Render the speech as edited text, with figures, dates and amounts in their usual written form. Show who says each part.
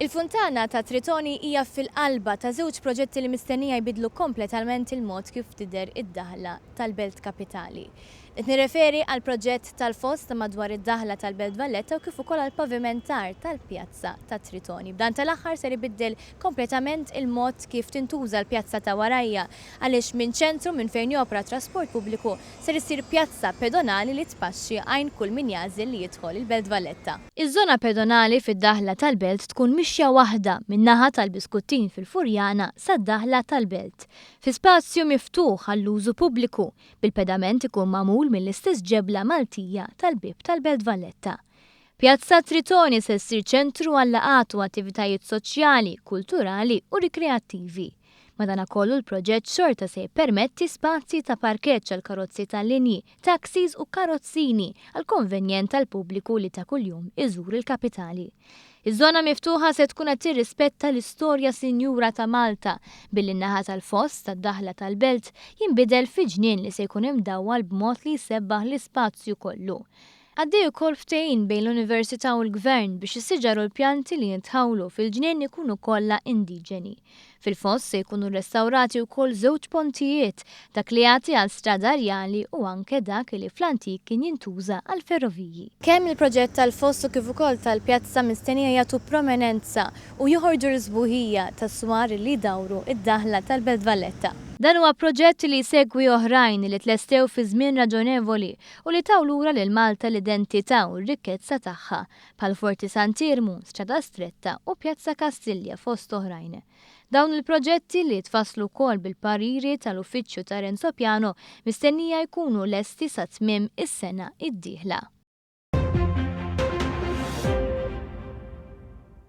Speaker 1: Il-Funtana ta' Tritoni hija fil-qalba ta' żewġ proġetti li mistennija jbiddlu kompletament il-mod kif tidher id-daħla tal-Belt Kapitali. Qed nirreferi għall-proġett tal-foss ta' madwar id-daħla tal-Belt Valletta u kif ukoll għall-pavimentar tal-Pjazza ta' Tritoni. B'dan tal-aħħar ser ibiddel kompletament il-mod kif tintuża l-pjazza ta' warajja għaliex minn ċentru minn fejn jopera t-trasport pubbliku ser issir pjazza pedonali li tpaxxi għajn kull min jagħżel li jidħol il-Belt Valletta. Iż-żona pedonali fid-daħla tal-belt tkun mixja waħda min-naħa tal-Biskuttin fil-Furjana sad-daħla tal-belt, fi spazju miftuħ għall-użu pubbliku, bil-pedament ikun magħmul mill-istess ġebla Maltija tal-bieb tal-Belt Valletta. Pjazza Tritoni se ssir ċentru għal laqgħat u attivitajiet soċjali, kulturali u rikreattivi. Madanakollu l-proġett xorta se jippermetti spazji ta' parkeġġ għal karozzi tal-linji, taxis u karozzini għall-konvenjent tal-pubbliku li ta' kuljum iżur il-kapitali. Iż-żona miftuħa se tkun qed tirrispetta l-istorja sinjura ta' Malta billi n-naħa tal-foss tad-daħla tal-belt jinbidel fi ġnien li se jkun imdawwal b'mod li jsebbaħ l-ispazju kollu. Għaddej ukoll ftehim bejn l-Università u l-Gvern biex is-siġar u l-pjanti li jintħawlu fil-ġnien ikunu kollha indiġeni. Fil-foss se jkunu rrestawrati wkoll żewġ pontijiet, dak li jagħti għal Strada Rjali u anke dak li fl-antik kien jintuża għall-ferroviji. Kemm il-proġett tal-foss u kif ukoll tal-pjazza mistennija jagħtu prominenza u joħorġu l-sbuħija tas-swar li jdawru d-daħla tal-Belt Valletta. Dan huwa proġett li jsegwi oħrajn li tlestew fi żmien raġonevoli u li taw lura lil Malta l-identità u r-rikkezza tagħha, bħal Forti Sant'Iermu, Strada Stretta u Pjazza Kastilja fost oħrajn. Dawn il-proġetti, li tfasslu wkoll bil-pariri tal-Uffiċċju ta' Renzo Piano, mistennija jkunu lesti sa tmiem is-sena d-dieħla.